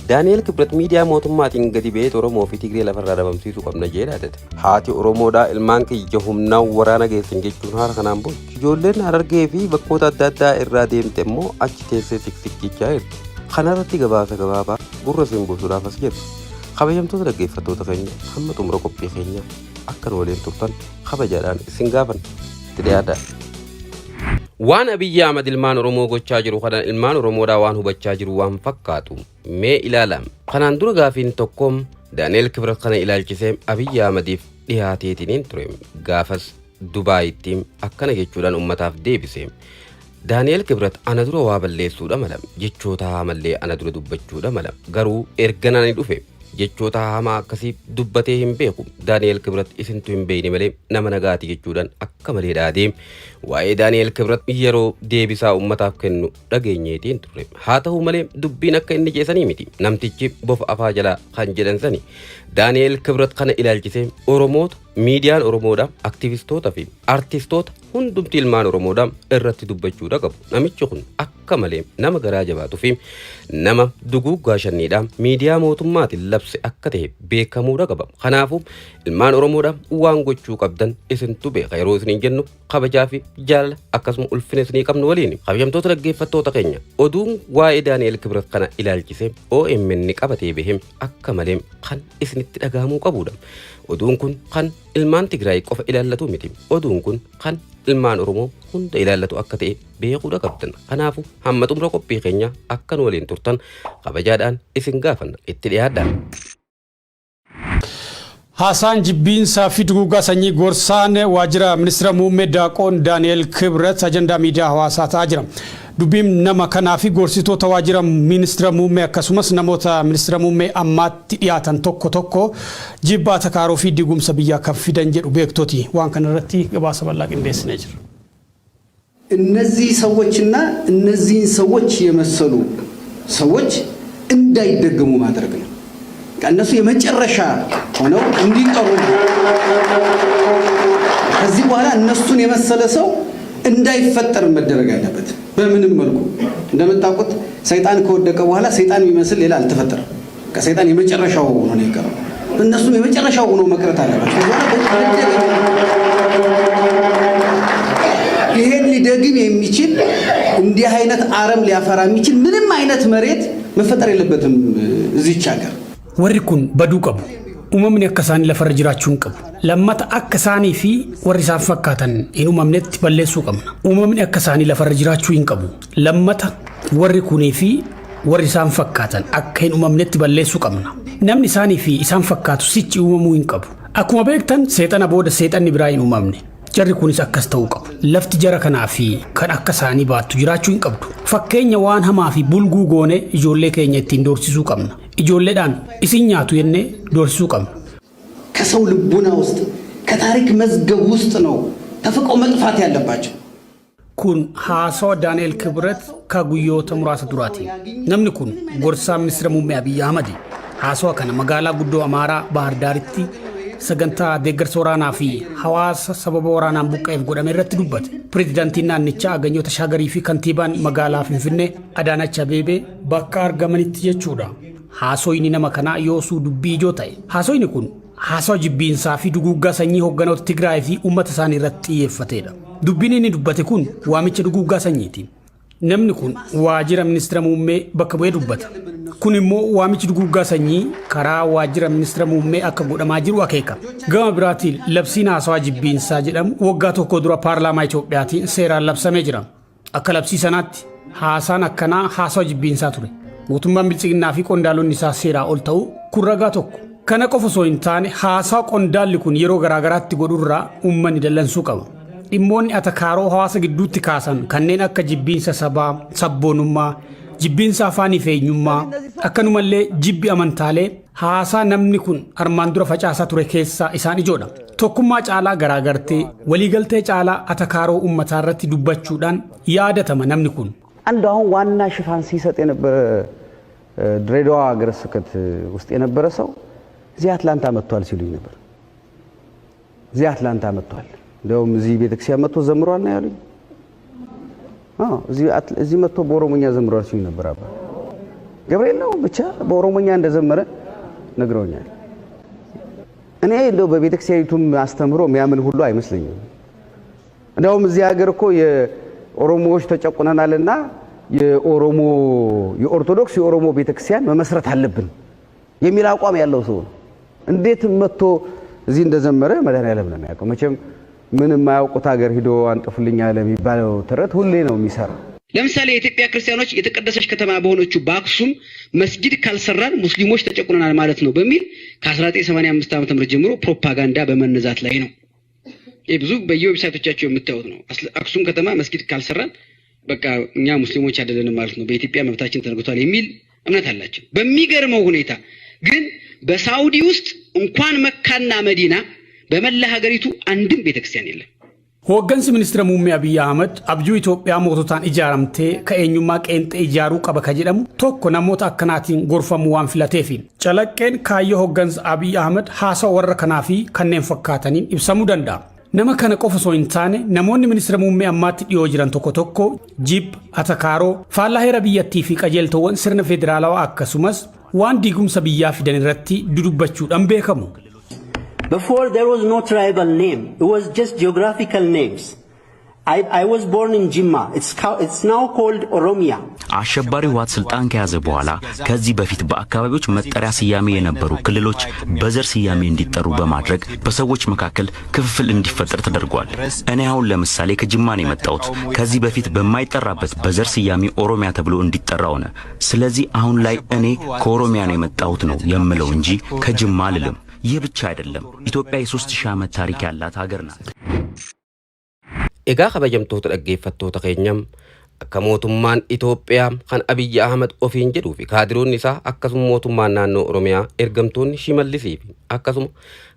Daani'eel Kibrat miidiyaa mootummaatiin gadi ba'eet Oromoo fi Tigree lafarraa dhabamsiisuu qabna jedhee dhaadate. Haati Oromoodhaa ilmaan kiyya humnaan waraana geessan jechuun haala kanaan boochi. Ijoolleen Harargee fi bakkoota adda addaa irraa deemte immoo achi teessee siksik jechaa jirti. Kanarratti gabaasa gabaabaa gurra isin buusuudhaaf as jirra. Kabajamtoota dhaggeeffattoota keenya hamma xumura qophii keenya akka nu waliin turtan kabajaadhaan isin gaafanna. Itti dhiyaadhaa. Waan Abiyyi Ahmad ilmaan Oromoo gochaa jiru kana ilmaan Oromoodhaa waan hubachaa jiru waan fakkaatu. Mee ilaala. Kanaan dura gaafiin tokko Daani'el Kibrat kana ilaalchisee Abiyyi Ahmadiif dhiyaateetiniin ture. Gaafas Dubaayitti akkana jechuudhaan ummataaf deebise. Daani'el Kibrat ana dura waa balleessuudha mala. Jechoota hamallee ana dura dubbachuudha mala. Garuu ergan ani dhufe jechoota hamaa akkasii dubbatee hin beeku. Daani'el Kibrat isintu hin beekne malee nama nagaati jechuudhaan akka malee dhaadee waa'ee Daani'el Kibrat yeroo deebisaa ummataaf kennu dhageenyeetiin turre. Haa ta'u malee dubbiin akka inni jeesanii miti. Namtichi bofa afaa jalaa kan jedhan sani. Daani'el Kibrat kana ilaalchisee Oromoota, miidiyaan Oromoodha, aktivistoota fi artistoota hundumti ilmaan Oromoodha irratti dubbachuudha qabu. Namichi kun akka malee nama garaa jabaatuu fi nama duguuggaa shanniidha miidiyaa mootummaatiin labse akka ta'e beekamuudha qaba. Kanaafuu ilmaan Oromoodha waan gochuu qabdan isintu beeka yeroo isiniin jennu kabajaa fi jaalala akkasuma ulfina isinii qabnu waliin. Kabajamtoota dhaggeeffattoota keenya oduun waa'ee Daani'el Kibrat kana ilaalchisee OMN qabatee bahe akka malee kan isinitti dhagahamuu qabudha. Oduun kun kan ilmaan Tigraay qofa ilaallatu miti. Oduun kun kan ilmaan Oromoo hunda ilaallatu akka ta'e beekuudha qabdan. Kanaafuu hamma xumura qophii keenya akka nu waliin turtan kabajaadhaan isin gaafanna. Itti dhiyaadhaa. Haasaan jibbiinsaa fi duguuggaa sanyii gorsaan waajjira ministeera muummee Daaqoon Daani'el Kibret ajandaa miidiyaa hawaasaa ta'aa jira. Dubbiin nama kanaa fi gorsitoota waajjira ministeera muummee akkasumas namoota ministeera muummee ammaatti dhiyaatan tokko tokko jibba atakaaroo fi diigumsa biyyaa kan fidan jedhu beektoti. Waan kana irratti gabaasa bal'aa qindeessinee jira. እነዚህ ሰዎችና እነዚህን ሰዎች የመሰሉ ሰዎች እንዳይደገሙ ማድረግ ነው። እነሱ የመጨረሻ ሆነው እንዲቀሩ ከዚህ በኋላ እነሱን የመሰለ ሰው እንዳይፈጠር መደረግ አለበት። በምንም መልኩ እንደምታውቁት ሰይጣን ከወደቀ በኋላ ሰይጣን የሚመስል ሌላ አልተፈጠረም። ከሰይጣን የመጨረሻው ሆኖ ነው የቀረው። እነሱም የመጨረሻው ሆኖ መቅረት አለባቸው። ይሄን ሊደግም የሚችል እንዲህ አይነት አረም ሊያፈራ የሚችል ምንም አይነት መሬት መፈጠር የለበትም እዚች ሀገር። Warri kun baduu qabu. Uumamni akka isaanii lafarra jiraachuu hin qabu. Lammata akka isaanii fi warri isaan fakkaatan hin uumamnetti balleessuu qabna. Uumamni akka isaanii lafarra jiraachuu hin qabu. Lammata warri kunii fi warri isaan fakkaatan akka hin uumamnetti balleessuu qabna. Namni isaanii fi isaan fakkaatu sichi uumamuu hin qabu. Akkuma beektan seexana booda seexanni biraa hin uumamne. Jarri kunis akkas ta'uu qabu. Lafti jara kanaa fi kan akka isaanii baattu jiraachuu hin qabdu. Fakkeenya waan hamaa fi bulguu goone ijoollee keenya ittiin doorsisuu qabna. Ijoolleedhaan isin nyaatu jennee doorsisuu qabna. ከሰው ልቡና ውስጥ ከታሪክ መዝገብ ውስጥ ነው ተፍቀው መጥፋት ያለባቸው። Kun haasawa Daani'el Kibret ka guyyoota muraasa duraati. Namni kun gorsaa ministeera muummee Abiyyi Ahmadi. Haasawa kana magaalaa guddoo Amaaraa Bahar Daaritti sagantaa deeggarsa waraanaa fi hawaasa sababa waraanaan buqqa'eef godhame irratti dubbate. Pireezidaantiin naannichaa Aganyoo Tashaagarii fi kantiibaan magaalaa Finfinnee Adaanach Abeebee bakka argamanitti jechuudha. Haasoyni nama kanaa yoosuu dubbii ijoo ta'e. Haasoyni kun haasawa jibbiinsaa fi duguuggaa sanyii hoogganoota Tigraay fi uummata isaanii irratti xiyyeeffatedha. Dubbiin inni dubbate kun waamicha duguuggaa sanyiiti. Namni kun waajjira ministeera muummee bakka bu'ee dubbata. Kun immoo waamichi duguuggaa sanyii karaa waajjira ministeera muummee akka godhamaa jiru akeeka. Gama biraatiin labsiin haasawaa jibbiinsaa jedhamu waggaa tokko dura paarlaamaa Itoophiyaatiin seeraan labsamee jira. Akka labsii sanaatti haasaan akkanaa haasawa jibbiinsaa ture. Mootummaan biltsiginnaa fi qondaalonni isaa seeraa ol ta'uu kun ragaa tokko. Kana qofa osoo hin taane haasawa qondaalli kun yeroo garaagaraatti godhurraa uummanni dallansuu qaba. Dhimmoonni atakaaroo hawaasa gidduutti kaasan kanneen akka jibbiinsa sabaa, sabboonummaa, jibbiinsa afaanii fi eenyummaa, akkanumallee jibbi amantaalee haasaa namni kun armaan dura facaasaa ture keessaa isaan ijoodha. Tokkummaa caalaa garaagartee, waliigaltee caalaa atakaaroo uummataa irratti dubbachuudhaan yaadatama namni kun. አንድ አሁን ዋና ሽፋን ሲሰጥ የነበረ ድሬዳዋ ሀገረ ስብከት ውስጥ የነበረ ሰው እዚህ አትላንታ መጥቷል ሲሉኝ ነበር። እዚህ አትላንታ መጥቷል፣ እንዲያውም እዚህ ቤተክርስቲያን መጥቶ ዘምሯል ነው ያሉኝ። አዎ እዚህ መጥቶ በኦሮሞኛ ዘምሯል ሲሉኝ ነበር አባ። ገብርኤል ነው ብቻ በኦሮሞኛ እንደዘመረ ነግረውኛል። እኔ እንደው በቤተክርስቲያኒቱም አስተምህሮ የሚያምን ሁሉ አይመስለኝም። እንደውም እዚህ ሀገር እኮ የኦሮሞዎች ተጨቁነናልና የኦሮሞ የኦርቶዶክስ የኦሮሞ ቤተክርስቲያን መመስረት አለብን የሚል አቋም ያለው ሰው ነው። እንዴት መጥቶ እዚህ እንደዘመረ መድኃኔዓለም ነው የሚያውቀው። መቼም ምን የማያውቁት ሀገር ሂዶ አንጥፉልኝ አለ የሚባለው ተረት ሁሌ ነው የሚሰራው። ለምሳሌ የኢትዮጵያ ክርስቲያኖች የተቀደሰች ከተማ በሆነችው በአክሱም መስጊድ ካልሰራን ሙስሊሞች ተጨቁነናል ማለት ነው በሚል ከ1985 ዓ.ም ጀምሮ ፕሮፓጋንዳ በመነዛት ላይ ነው። ይህ ብዙ በየ website ኦቻቸው የምታዩት ነው። አክሱም ከተማ መስጊድ ካልሰራን በቃ እኛ ሙስሊሞች አይደለንም ማለት ነው፣ በኢትዮጵያ መብታችን ተነክቷል የሚል እምነት አላቸው። በሚገርመው ሁኔታ ግን በሳውዲ ውስጥ እንኳን መካና መዲና በመላ ሀገሪቱ አንድም ቤተክርስቲያን የለም። Hooggansi Ministeera Muummee Abiyyi Ahmad abjuu Itoophiyaa moototaan ijaaramtee ka eenyummaa qeenxee ijaaruu qaba ka jedhamu tokko namoota akkanaatiin gorfamuu waan filateefi. Calaqqeen kaayyoo hooggansa Abiyyi Ahmad haasawa warra kanaa fi kanneen fakkaataniin ibsamuu danda'a. Nama kana qofa osoo hin taane, namoonni ministeera muummee ammaatti dhiyoo jiran tokko tokko jib atakaaroo faallaa heera biyyattii fi qajeeltowwan sirna federaalawaa akkasumas waan diigumsa biyyaa fidan irratti dudubbachuudhaan beekamu. Before, there was no tribal name. It was just geographical names. I was born in Jimma. It's now called Oromia. አሸባሪው ህወሓት ስልጣን ከያዘ በኋላ ከዚህ በፊት በአካባቢዎች መጠሪያ ስያሜ የነበሩ ክልሎች በዘር ስያሜ እንዲጠሩ በማድረግ በሰዎች መካከል ክፍፍል እንዲፈጠር ተደርጓል። እኔ አሁን ለምሳሌ ከጅማ ነው የመጣሁት። ከዚህ በፊት በማይጠራበት በዘር ስያሜ ኦሮሚያ ተብሎ እንዲጠራ ሆነ። ስለዚህ አሁን ላይ እኔ ከኦሮሚያ ነው የመጣሁት ነው የምለው እንጂ ከጅማ አልልም። ይህ ብቻ አይደለም። ኢትዮጵያ የ3000 ዓመት ታሪክ ያላት ሀገር ናት። Egaa kabajamtoota dhaggeeffattoota keenyam, akka mootummaan Itoophiyaa kan Abiyyi Ahmad ofiin jedhuu fi kaadiroonni isaa, akkasuma mootummaan naannoo Oromiyaa, ergamtoonni Shimallisii fi akkasuma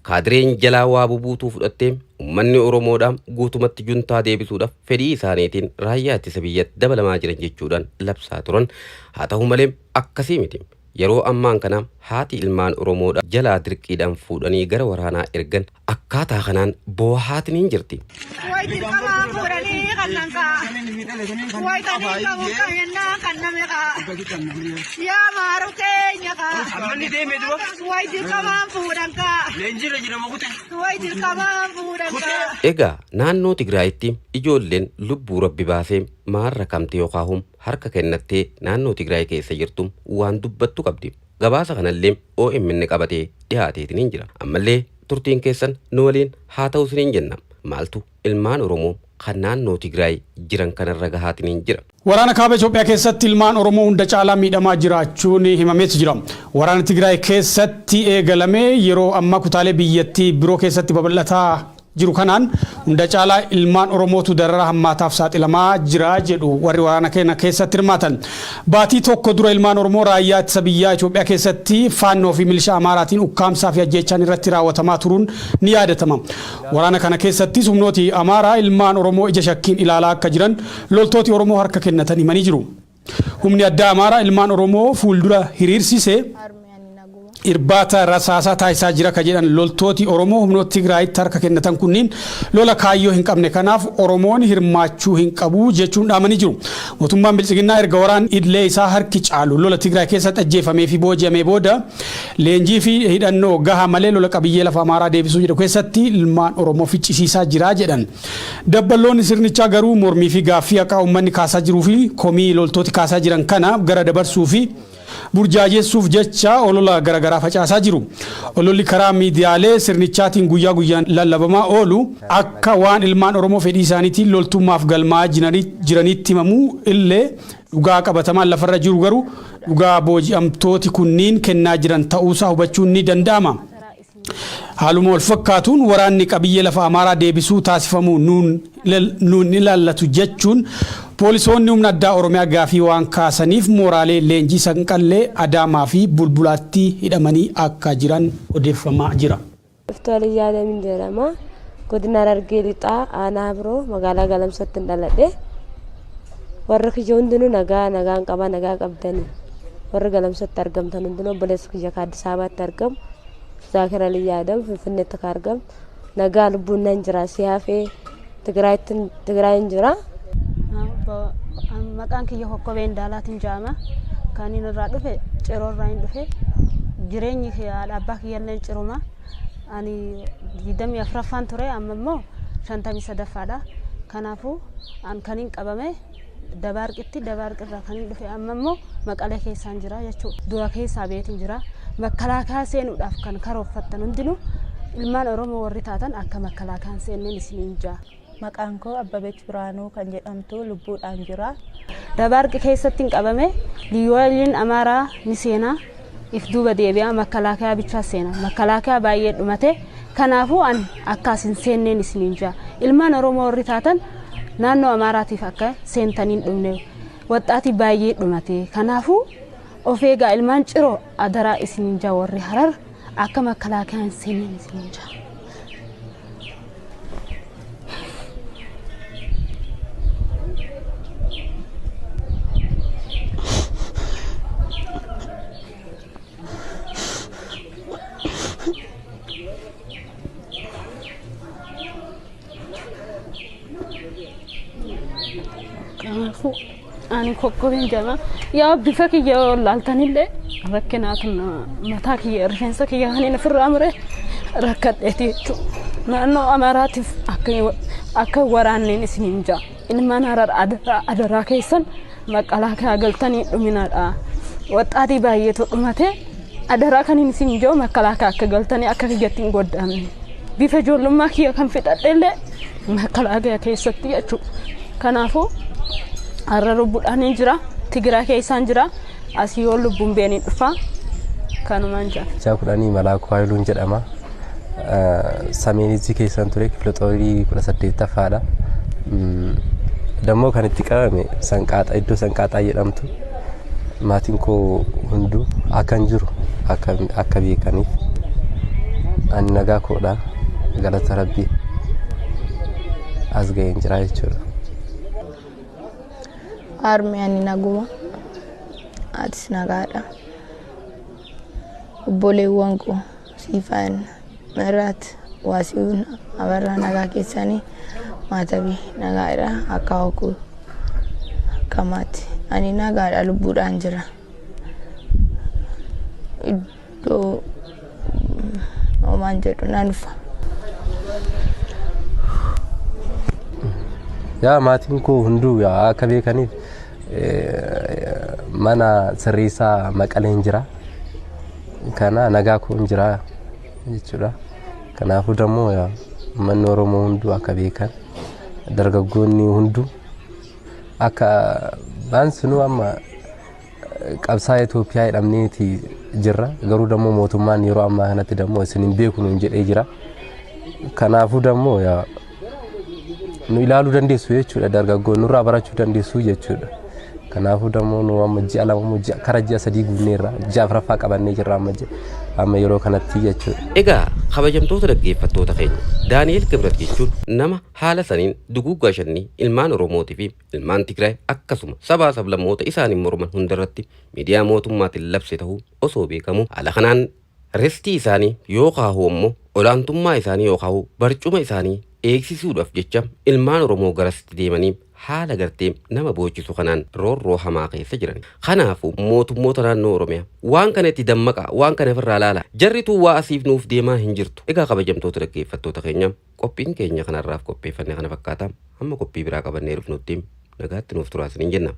kaadireen jalaa waa bubuutuu fudhattee uummanni Oromoodhaan guutumatti juntaa deebisuudhaaf fedhii isaaniitiin raayyaa ittisa biyyatti dabalamaa jiran jechuudhaan labsaa turan. Haa ta'u malee akkasii miti. Yeroo ammaan kana haati ilmaan Oromoodha jalaa dirqiidhaan fuudhanii gara waraanaa ergan akkaataa kanaan boohaatiin jirti. Wayitiin qabaa fuudhanii kannan kaa. Wayitanii qabu kennaa kanname kaa. Yaa maaru keenya kaa. Wayitiin qabaan fuudhan kaa. Wayitiin qabaan fuudhan kaa. Egaa naannoo Tigraayitti ijoolleen lubbuu rabbi baasee maarra kamte yookaan harka kennattee naannoo Tigraay keessa jirtu waan dubbattu qabdi. Gabaasa kanallee OMN qabatee dhiyaateetiin hin jira. Ammallee turtiin keessan nu waliin haa ta'u isiniin jenna. Maaltu ilmaan Oromoo kan naannoo Tigraay jiran kanarra gahaatiin hin jira? Waraana kaaba Itoophiyaa keessatti ilmaan Oromoo hunda caalaa miidhamaa jiraachuun himameetu jira. Waraana Tigraay keessatti eegalamee yeroo ammaa kutaalee biyyattii biroo keessatti babal'ataa jiru kanaan hunda caalaa ilmaan Oromootu darara hammaataaf saaxilamaa jira jedhu warri waraana kana keessatti hirmaatan. Baatii tokko dura ilmaan Oromoo raayyaa ittisa biyyaa Itoophiyaa keessatti faannoo fi milishaa Amaaraatiin ukkaamsaa fi ajjeechaan irratti raawwatamaa turuun ni yaadatama. Waraana kana keessattis humnooti Amaaraa ilmaan Oromoo ija shakkiin ilaalaa akka jiran loltooti Oromoo harka kennatan himanii jiru. Humni addaa Amaaraa ilmaan Oromoo fuuldura hiriirsisee irbaata rasaasaa taasisaa jira ka jedhan loltooti Oromoo humnoota Tigraayitti harka kennatan kunniin, lola kaayyoo hin qabne kanaaf Oromoon hirmaachuu hin qabu jechuun dhaamanii jiru. Mootummaan Biltsiginnaa erga waraan idilee isaa harki caalu lola Tigraay keessatti ajjeefamee fi booji'amee booda leenjii fi hidhannoo gahaa malee lola qabiyyee lafa Amaaraa deebisuu jedhu keessatti ilmaan Oromoo ficcisiisaa jira jedhan. Dabballoonni sirnichaa garuu mormii fi gaaffii haqaa uummanni kaasaa jiruu fi komii loltooti kaasaa jiran kana gara dabarsuu fi burjaajessuuf jecha olola garaagaraa facaasaa jiru. Ololli karaa miidiyaalee sirnichaatiin guyyaa guyyaan lallabamaa oolu akka waan ilmaan Oromoo fedhii isaaniitiin loltummaaf galmaa'aa jiranitti himamuu illee, dhugaa qabatamaan lafarra jiru garuu dhugaa booji'amtooti kunniin kennaa jiran ta'uusaa hubachuun ni danda'ama. Haaluma wal fakkaatuun waraanni qabiyyee lafa Amaaraa deebisuu taasifamu nuun ilaallatu jechuun poolisoonni humna addaa Oromiyaa gaafii waan kaasaniif mooraalee leenjii Sanqallee, Adaamaa fi Bulbulaatti hidhamanii akka jiran odeeffamaa jira. Iftuu Aliyyaa Alamin jedhama. Godina Harargee Lixaa, aanaa Biroo, magaalaa Galamsootti hin dhaladhe. Warri kiyya hundinuu nagaa nagaan qaba, nagaa qabdanii. Warri Galamsootti argamtan hundinuu, obboleessa kiyya ka Addis Ababaatti argamu, Zaakir Aliyyaa Adam Finfinneetti ka argamu, nagaa lubbuun nan jira, si hafee Tigraayin jira. Maqaan kiyya Kokkobeen Daalaatiin jedhama. Bakka inni irraa dhufe Ciroo irraa hin dhufe. Jireenyi haadha abbaa kiyyallee Ciruma. Ani 24ffaan ture, amma immoo 53ffaadha. Kanaafuu an kan hin qabame Dabaarqitti, Dabaarqirraa kan hin dhufe amma immoo Maqalee keessaan jira jechuudha. Dura keessaa beetiin jira. Makalaakaa seenuudhaaf kan karoorfattan hundinuu, ilmaan Oromoo warri taatan, akka makalaakaan seenneen isiniin jaa. Maqaan koo Abbabech Biraanuu kan jedhamtu, lubbuudhaan jira. Dabaarqi keessatti hin qabame. Liyyuu Amaaraa ni seenaa, if duuba deebi'a, makalaakaa bichaa seena. Makalaakaa baay'ee dhumate. Kanaafuu an akkas hin seenneen isiniin jaa. Ilmaan Oromoo warri taatan naannoo Amaaraatiif akka seentanii hin dhumne, waxxaatii baay'ee dhumate. Kanaafuu of eegaa, ilmaan Ciroo, adaraa isiniin jaa. Warri Harar akka makalaakaa hin seenneen isiniin jaa. Kanaafuu ani kokkobiin jama yaa bifa kiyya yoo laaltanillee rakkinaatu mataa kiyya, rifeensa kiyya kan inni ofirraa mure rakkadheeti jechuudha. Naannoo Amaaraatiif akka waraanneen isiniin jaa. Ilmaan Harar, adaraa, adaraa keessan makalaakaa galtanii dhuminaadha. Waxxaatii baay'eetu dhumate. Adaraa kan inni isin jiru makalaakaa akka galtanii akka kiyyatti hin goddaamne. Bifa ijoollummaa kiyya kan fixadhe illee makalaakaa keessatti jechuudha. Kanaafuu har'a lubbuudhaan hin jira. Tigiraa keessaan jira. Asii yoo lubbuun beeniin dhufa. Kanumaan jira. Jaa 10 Malaakuu Haayiluun jedhama. Sameenichi keessan ture, kifla xoorii 18ffaadha. Dammoo kan itti qabame Sanqaaxa, iddoo Sanqaaxaa jedhamtu. Maatiin koo hunduu akkan jiru akka beekaniif, ani nagaa koodha, galata rabbii as ga'een jira jechuudha. Harmi, ani naguma. Atis nagaadha. Obboleewwan koo Siifaan, Miraat, Waasiiwwan, Abarraa, nagaa keessanii? Maatabii nagaadha. Akka akkamaati? Ani nagaadha, lubbuudhaan jira. Iddoo homaan jedhu nan dhufa. Yaa maatiin koo hunduu yaa akka beekaniif, mana sirreessaa Maqaleen jira. Kana nagaa koon jira jechuudha. Kanaafuu dammoo yaa uummanni Oromoo hunduu akka beekan, dargaggoonni hunduu akka baansinuu amma qabsaa Itoophiyaa jedhamneeti jirra. Garuu dammoo mootummaan yeroo ammaa kanatti dammoo isin hin beeku nuun jedhee jira. Kanaafuu dammoo yaa nu ilaaluu dandeessu jechuudha, dargaggoon nurraa barachuu dandeessu jechuudha. Kanaafuu dammoo nu amma ji'a 2 immoo ji'a kara ji'a 3 guunneerra, ji'a afuraffaa qabannee jirra amma yeroo kanatti jechuudha. Egaa kabajamtoota dhaggeeffattoota keenya, Daani'el Kibrat jechuun nama haala saniin duguuggaa shanii ilmaan Oromootii fi ilmaan Tigraay akkasuma sabaa sablammoota isaaniin morman hundarratti miidiyaa mootummaatiin labse ta'uu osoo beekamu, haala kanaan restii isaanii yookaan immoo olaantummaa isaanii yookaan barcuma isaanii eegsisuudhaaf jecha ilmaan Oromoo garasitti deemanii haala gartee nama boochisu kanaan roorroo hamaa keessa jiran. Kanaafuu mootummoota naannoo Oromiyaa, waan kana itti dammaqa, waan kana ofirraa laala. Jarrituu waa asiif nuuf deemaa hin jirtu. Egaa kabajamtoota dhaggeeffattoota keenya, qophiin keenya kanarraaf qopheeffanne kana fakkaata. Hamma qophii biraa qabannee dhufnutti nagaatti nuuf turaa isiniin jenna.